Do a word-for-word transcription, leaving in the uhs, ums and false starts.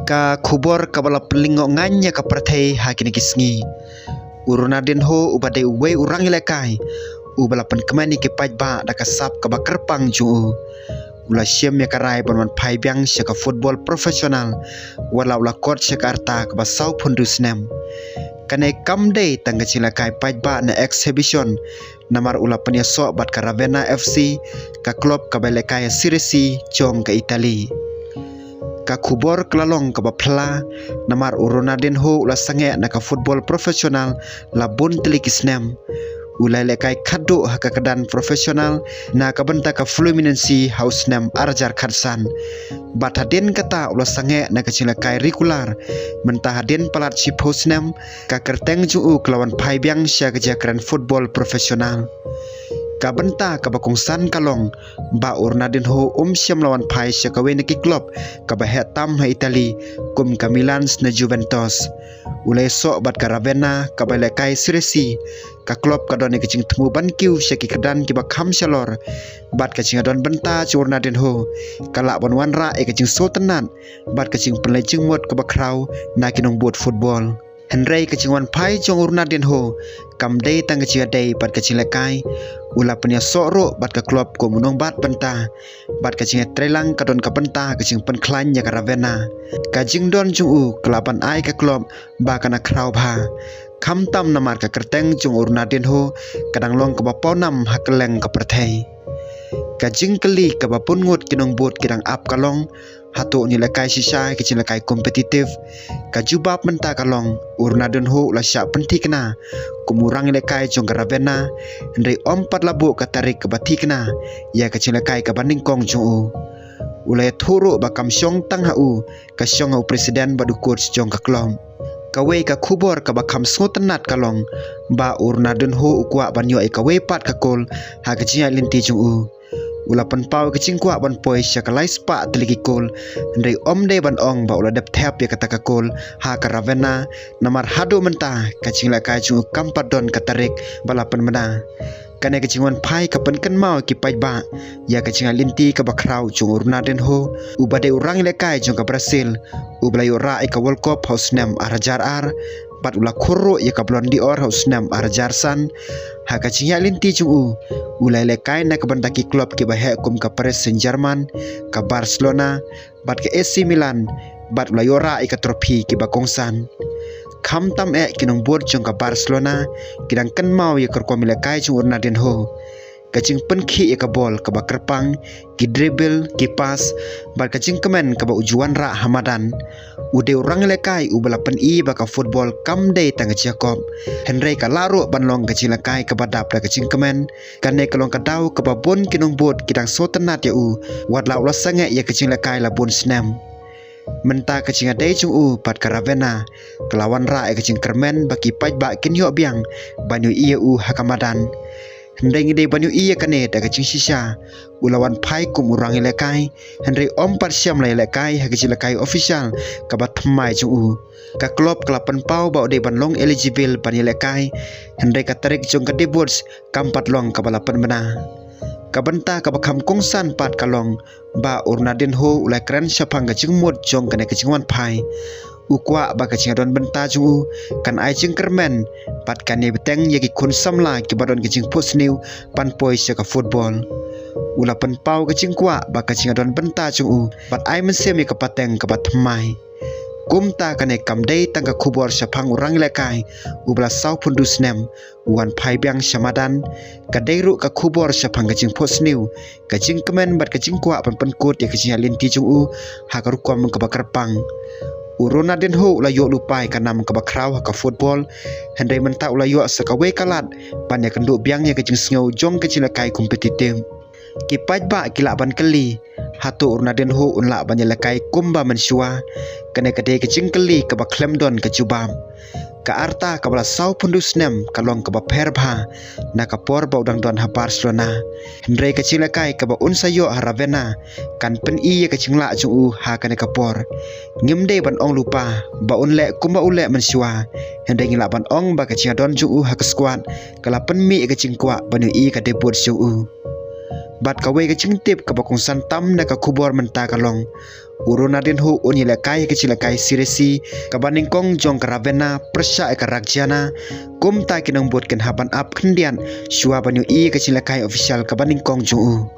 Ka khubor kaba la pynlyngngoh ngan ïa ka pyrthei ha kine ki sngi. U Ronaldinho uba dei uwei u rang ïalehkai uba la pynkmen ïa ki paidbah da ka sap kaba kyrpang jong u, u la shim ïa ka rai ban wan phai biang sha ka football professional wat la u la kot sha ka rta kaba sawphew hynriew snem. Kane kam dei tang ka jinglehkai paidbah na exhibition, namar u la pynïasoh bad ka Ravenna F C, ka club kaba ïalehkai ha Serie C jong ka Italy. Ka khubor ka la long kaba phylla, namar u Ronaldinho u la sangeh na ka football professional la bun tylli ki snem. U la ïalehkai khadduh ha ka kyrdan professional na ka bynta ka Fluminense ha u snem ar hajar khatsan. Bad hadien kata u la sangeh na ka jinglehkai regular. Mynta hadien palat shiphew snem, ka kyrteng jong u ka la wan phai biang sha ka jingkren football professional. Ka bynta kaba kongsan ka long ba u Ronaldinho um shym la wan phai sha kawei na ki club kaba heh tam ha Italy, kum ka Milan ne Juventus. U la ïasoh bad ka Ravenna kaba ïalehkai Serie C, ka club ka don ïa ka jingthmu ban kiew sha ki kyrdan kiba kham shalor. Bad ka jingïadon bynta jong u Ronaldinho ka lah ban wanrah ïa ka jingsngewtynnat bad ka jingpynleit jingmut kaba khraw na ki nongbud football. Hynrei ka jingwan phai jong u Ronaldinho kam dei tang ka jingïadei bad ka jinglehkai. U la pynïasoh ruh bad ka club kum u nongbat bynta. Bad ka jingïatreilang ka don ka bynta ka jingpynkhlaiñ ïa ka Ravenna. Ka jingdon jong u ka lah ban ai ka club ba kan khraw bha, khamtam namar ka kyrteng jong u Ronaldinho ka dang long kaba pawnam ha kylleng ka pyrthei. Ka jingkylli kaba bun ngut ki nongbud ki dang ap ka long, hato un ïalehkai shisha ha ka jinglehkai competitive? Ka jubab mynta ka long, u Ronaldinho u la shah pynthikna kum u rang ïalehkai jong ka Ravenna, hynrei ym pat la buh ka tarik kaba thikna ïa ka jinglehkai kaba nyngkong jong u. U la ïathuh ruh ba kam shong tang ha u, ka shong ha u president bad u coach jong ka club. Kawei ka khubor kaba kham sngewtynnat ka long ba u Ronaldinho u kwah ban ïoh ïa kawei pat ka kol ha ka jingïaid lynti jong u. U la pynpaw ïa ka jingkwah ban poi sha ka lai spah tylli ki kol, hynrei ym dei ban ong ba u la dep thep ïa kata ka kol ha ka Ravenna, namar haduh mynta ka jinglehkai jong u kam pat don ka tarik ba la pynbna. Kane ka jingwan phai ka pynkynmaw ïa ki paidbah ïa ka jingïaid lynti kaba khraw jong u Ronaldinho, uba dei u rang ïalehkai jong ka Brazil, uba la ïoh rah ïa ka World Cup ha u snem ar hajar ar, bad u la khur ruh ïa ka Ballon d'Or ha u snem ar hajar san. Ha ka jingïaid lynti jong u, u la ïalehkai na ka bynta ki club kiba heh kum ka Paris Saint-Germain, ka Barcelona, bad ka A C Milan, bad u la ïoh rah ïa ka trophy kiba kongsan. Khamtam eh ki nongbud jong ka Barcelona ki dang kynmaw ïa ka rukom ïalehkai jong u Ronaldinho. Ka jingpynkhih ïa ka bol kaba kyrpang, ki dribble, ki pass, bad ka jingkmen kaba u ju wanrah ha madan. U dei u rang ïalehkai uba la pyni ba ka football kam dei tang ka jingïakop, hynrei ka lah ruh ban long ka jingïalehkai kaba dap da ka jingkmen. Kane ka long ka daw kaba bun ki nongbud ki dang sngewtynnat ïa u, wat la u la sangeh ïa ka jingïalehkai la bun snem. Mynta ka jingïadei jong u bad ka Ravenna ka la wanrah ïa ka jingkyrmen ba ki paidbah kin ïoh biang ban ïohi ïa u ha ka madan. Hynrei ngi dei ban ïohi ïa kane da ka jingshisha, u la wan phai kum u rang ïalehkai, hynrei ym pat shym la ïalehkai ha ka jingïalehkai official kaba thymmai jong u. Ka club ka la pynpaw ba u dei ban long eligible ban ïalehkai, hynrei ka tarik jong ka debut kam pat long kaba la pynbna. Ka bynta kaba kham kongsan pat ka long ba u Ronaldinho u la kren shaphang ka jingmut jong kane ka jingwan phai. U kwah ba ka jingdon bynta jong u kan ai jingkyrmen, bad kan ïa bteng ïa ki khun samla kiba don ka jingphohsniew ban poi sha ka football. U la pynpaw ka jingkwah ba ka jingdon bynta jong u bad ai mynsiem ïa ka pateng kaba thymmai. Kumta kane kam dei tang ka khubor shaphang u rang ïalehkai uba la sawphew hynriew snem u wan phai biang sha madan. Ka dei ruh ka khubor shaphang ka jingphohsniew, ka jingkmen bad ka jingkwah ban pynkut ïa ka jingïaid lynti jong u ha ka rukom kaba kyrpang. U Ronaldinho u la ïoh lypa ïa ka nam kaba khraw ha ka football, hynrei mynta u la ïoh sa kawei ka lad ban ïakynduh biang ïa ka jingsngew jong ka jingïalehkai competitive. Ki paidbah ki lah ban kylli, hato u Ronaldinho un lah ban ïalehkai kumba mynshuwa? Kane ka dei ka jingkylli kaba khlem don ka jubab. Ka rta kaba la sawphew hynriew snem ka long kaba pher bha na ka por ba u dang don ha Barcelona. Hynrei ka jingïalehkai kaba un sa ïoh ha Ravenna kan pyni ïa ka jinglah jong u ha kane ka por. Ngim dei ban ong lypa ba un leh kumba u leh mynshuwa, hynrei ngi lah ban ong ba ka jingdon jong u ha ka squad ka la pynmih ïa ka jingkwah ban ïohi ïa ka debut jong u. Bad kawei ka jingtip kaba kongsan tam na ka khubor mynta ka long, U Ronaldinho un ïalehkai ka jingïalehkai C D C kaba nyngkong jong ka Ravenna pyrshah ïa ka Rakhjana. Kumta ki nongbud kin hap ban ap khyndiat shuwa ban ïohi ka jingïalehkai official kaba nyngkong jong u.